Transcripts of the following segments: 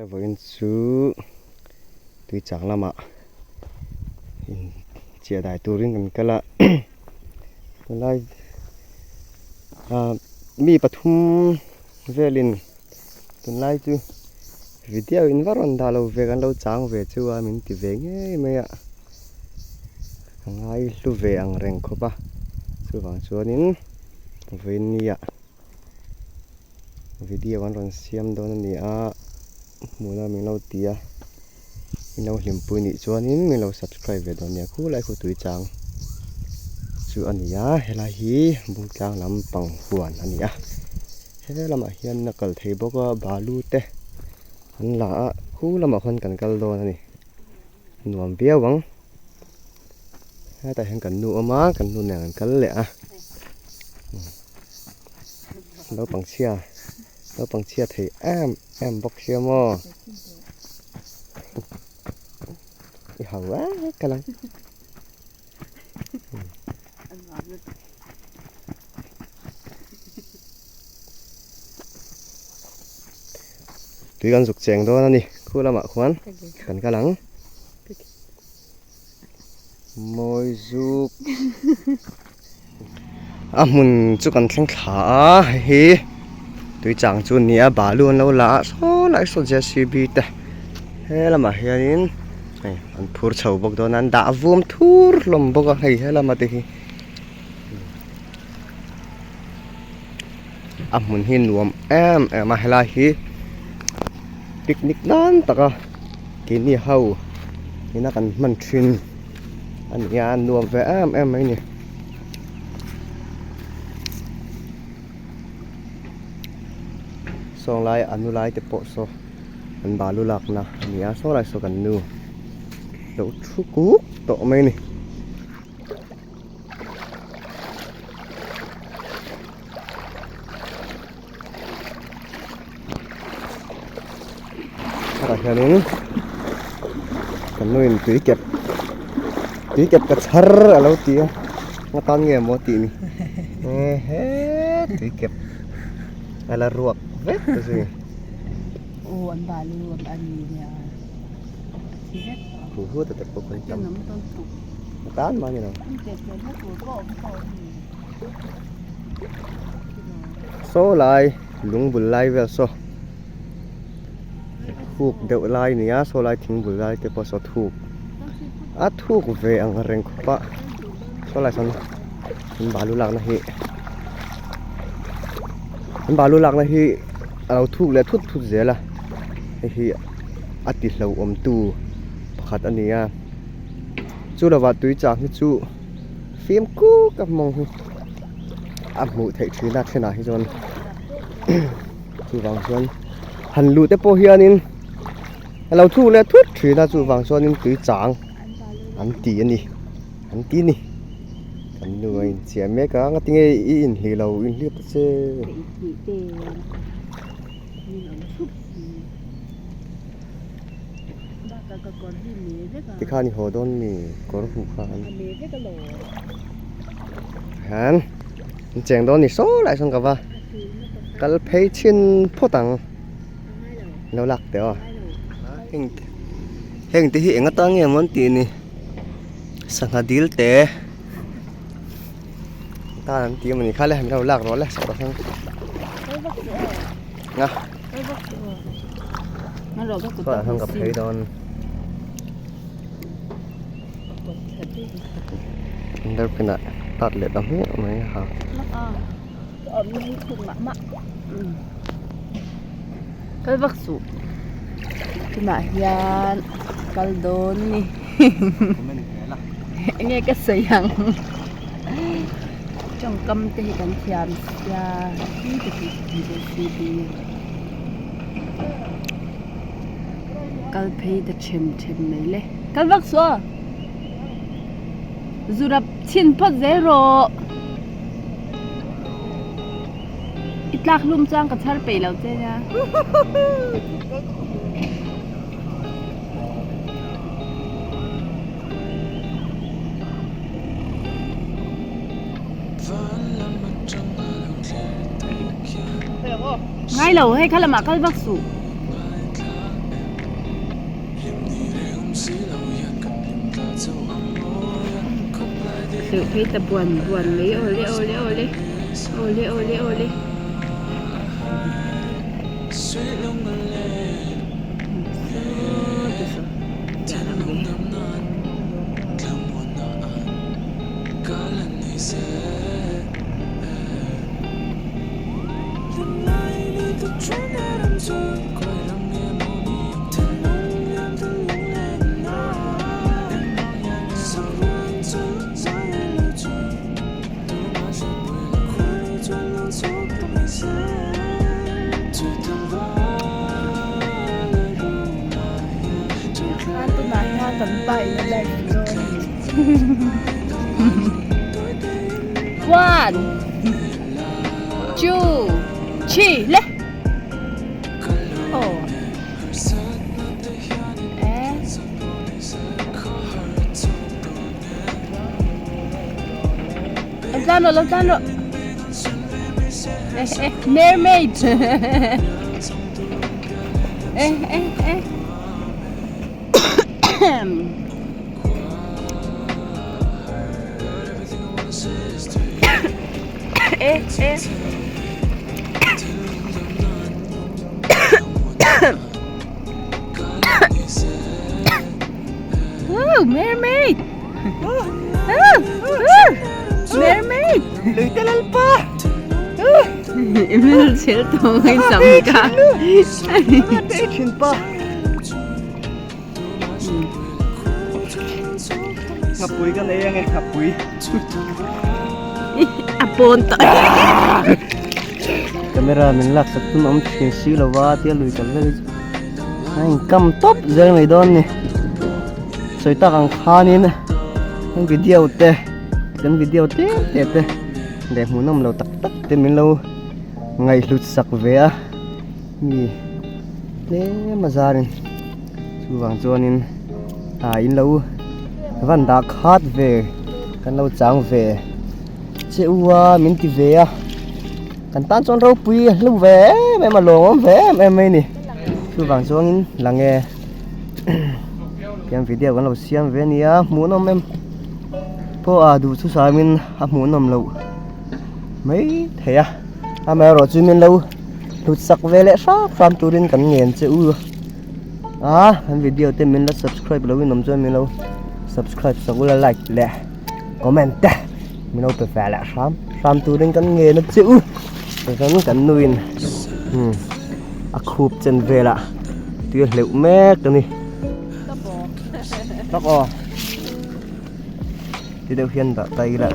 Vawiin chu tui chang lamah in chiah dai turin kan kal a tunlai ah mi pathum velin tunlai chu video in va rawn dah lo ve kan lo chang ve chu a min ti ve ngei mai a ka ngai hlu ve ang reng khawp a chuvang chuanin vawiin nia. Video an rawn siam dawn a ni a hmuhna min lo ti a min lo hlimpui nih chuanin min lo subscribe ve dawn nia khulai khu tui chang chu a ni a helai hi bungtlang lampang huan a ni a he lamah hian a kal thei bawk a balu te an la a khu lamah khuan kan kal dawn a ni nuam viau ang hetah hian kan nu awm a kan nu nen an kal leh a. Naupang chhia naupang chhia thei em em bawk sia maw i hau vek ka lang tui kan zuk cheng dawn a ni khu lamah khuan kan kal ang. Mawi zuk a hmun chu kan thleng thla a hei hi tui chang chu a ni a balu an lo la a saw lai saw j c b te he lamah hianin hei an phur chho bawk dawn a an dah vum thur hlawm bawk a hei helama te hi a hmun hi nuam em em a helai hi picnic nan taka keini ho ina kan hman thin a ni a nuam ve em em mai a ni. Saw lai a nu lai te pawh saw an balu lakna a ni a saw lai saw kan nu lo thu kuk tawh mai a ni. Tah hianin kan nu in tui kep tui kep ka chhar a lo ti a nga tan nge maw tih ni ehe tui kep a la ruak vek ta zui aw an balu a ni nia thi vek hu hu ta te pawh kan tam tan mah ni lo Saw lai lung bul lai vel saw thuk deuh lai a ni a saw lai thing bul lai te pawh saw thuk a thuk ve ang reng khawp a saw lai sawn an balu lakna hi an balu lakna hi a lo thuk leh thut thut zel a hei hi a ti hlauhawm tu pakhat a ni a chu lovah tui chang hi chu. Fimkhur ka hmang hi a hmuh theih thin a thenah hi chuan chuvang chuan han luh te pawh hianin a lo thuk leh thut thin a chuvang chuanin tui chang an ti a ni an ti a ni kan nu a inchiah mek a ngatinge i inhlih lo inhlip ta che. Tikhan i haw dawn mi kawr huh khan hian an cheng dawn ni saw lai sawn ka va kal phei chhin phawt ang lo lak teh aw heng heng te hi eng atan nge maw an tih ni sangha dil te tan an ti a ni kha le min lo lak rawh le saw tah sawn a. Chuan hang ka phei dawn Underpin ah tat leh ta hmiah mai a ha. Kal vak suh tunah hian kal dawn ni enge ka sawi ang tawngkam te hi kan thiam sia Kal phei ta them them mai le. Kal vak suh aw. Zurap chhin phawt zel rawh. I tlak hlum chuan ka chhar peih lo che nia. Ngai lo hei kha lamah kal vak suh. hleuh phei ta buan buan mai awle awle awle awle awle awle. Tunah hian kan pa in a live dawn a ni. One, two, three, le! Aw. Eh. Lo tlan rawh, lo tlan rawh. Eh, eh, mermaid. Eh, eh, eh. Eh, eh. Woo, mermaid. Mermaid. Lui te lalpa. I hmel chhel tawh ngai sam ka. Te thin pa. Ngapui ka nei ange ngapui. A pawn tawh. Camera min lak sak tum awm thin si lova tia lui kal vel hi chu a inkam tawp zel mai dawn ni. Sawi tak ang khanin kan video te kan video tlem te te leh hmuhnawm lo tak tak te min lo ngaihhlut sak ve a mi tlem a zarin chuvang chuanin ah in lo van dah khat ve kan lo chang ve che u a min ti ve a kan tan chuan ropui a hlu ve em em a lawmawm ve em em mai a ni chuvang chuanin lang e. Tiang video kan lo siam ve ania hmuhnawm em pawh a duh chu samin a hmuhnawm loh mai thei a amaherawh chu min lo hlut sak ve leh hrang hrang turin kan ngen che u a kan video te min la subscribe lo in awm chuan min lo subscribe sak ula like leh comment te min lo pe ve leh hram hram turin kan ngen a che u chuan kan nuin a khup chen velah tui a hleuh mek a ni tak aw ti deuh hian dah ta ila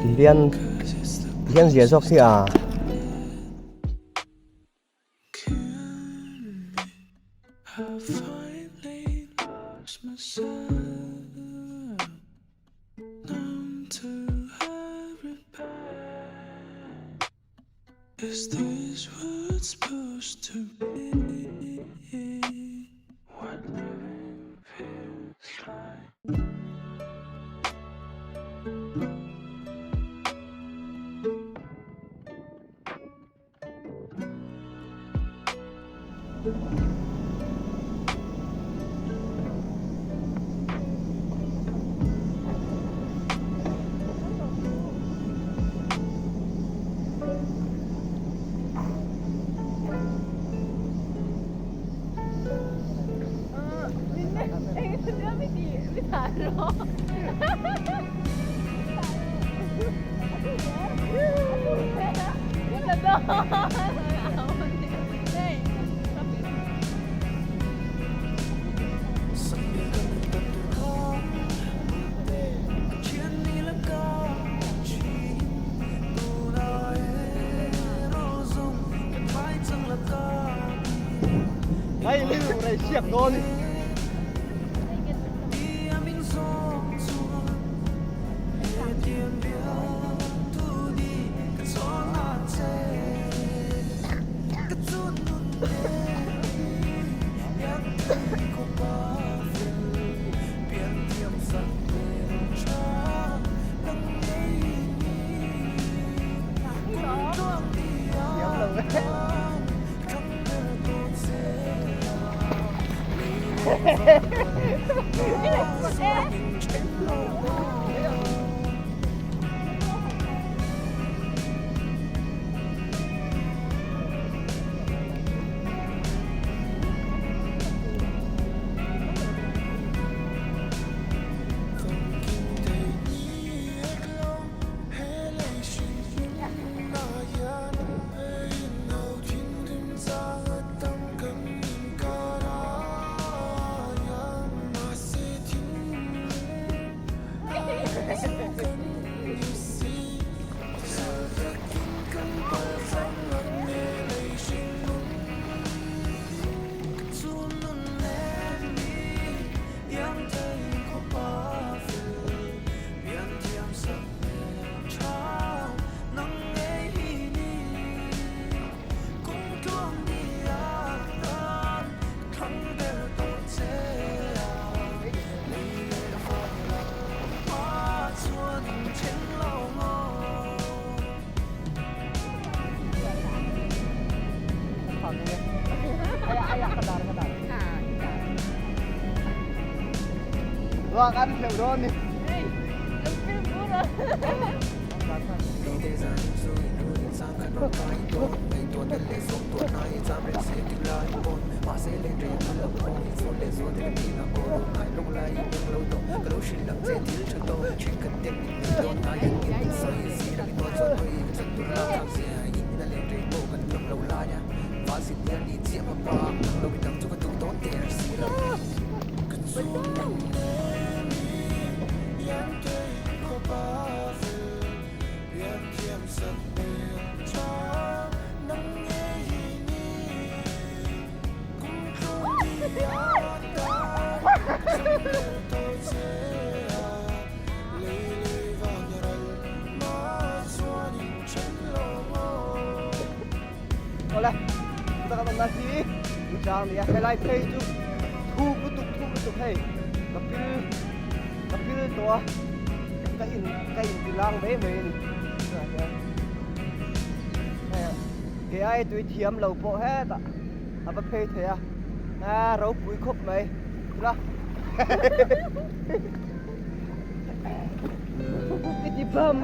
ti hian ti hian zia zawk hi a. Awle chuta kan awmna hi Tuichang a ni a helai phei chu thuk lutuk thuk lutuk hei ka pil ka pil tawh a ka in ka in ti lang mai mai a ni tunah hian hei kei ai tui thiam lo pawh hetah a va phei thei a a ropui khawp mai tila i ti bam.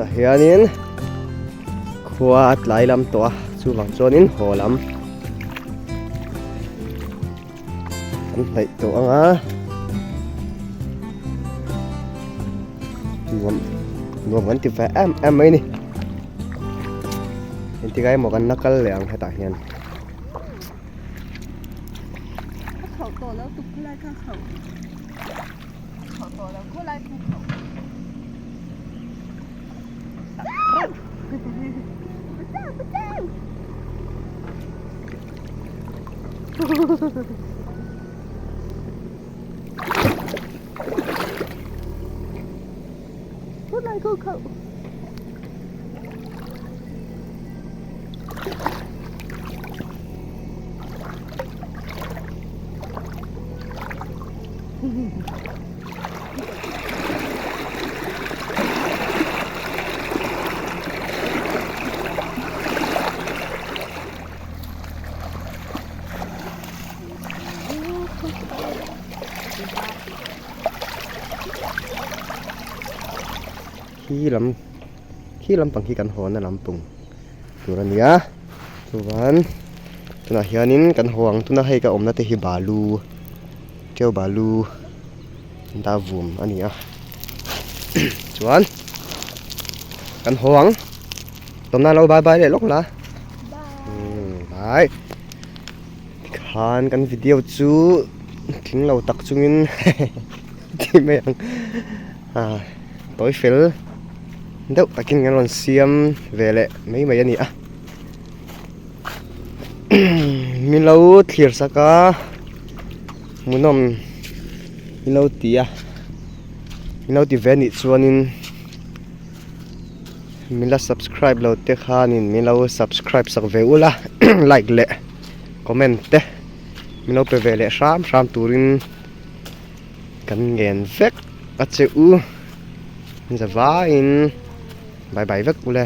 Tah hianin khua a tlai lam tawh a chuvang chuanin haw lam kan hnaih tawh ang a. Nuam nuam kan ti ve em em mai a ni. Engtikah emaw kan la kal leh ang hetah hian. A khauh tawh lo tuk khawlai kha a khauh. A khauh tawh lo khawlai kha a khauh. Khi lam khi lampang hi kan hawn a lampang tur a nia chuan tunah hianin kan haw ang tuna hei ka awmna te hi balu teu balu an dah vum a ni a chuan kan haw ang tawmna lo bye bye leh lawk la bye. Tikhan kan video chu tling lo tak chungin ti mai ang ah tawi fel deuh takin kan rawn siam ve leh mai mai a ni a min lo thlir sak a hmuhnawm min lo ti a min lo ti ve anih chuanin min la subscribe lo te khanin min lo subscribe sak ve ula like leh comment te min lo pe ve leh hram hram turin kan ngen vek a che u zavaiin bye bye vek ule.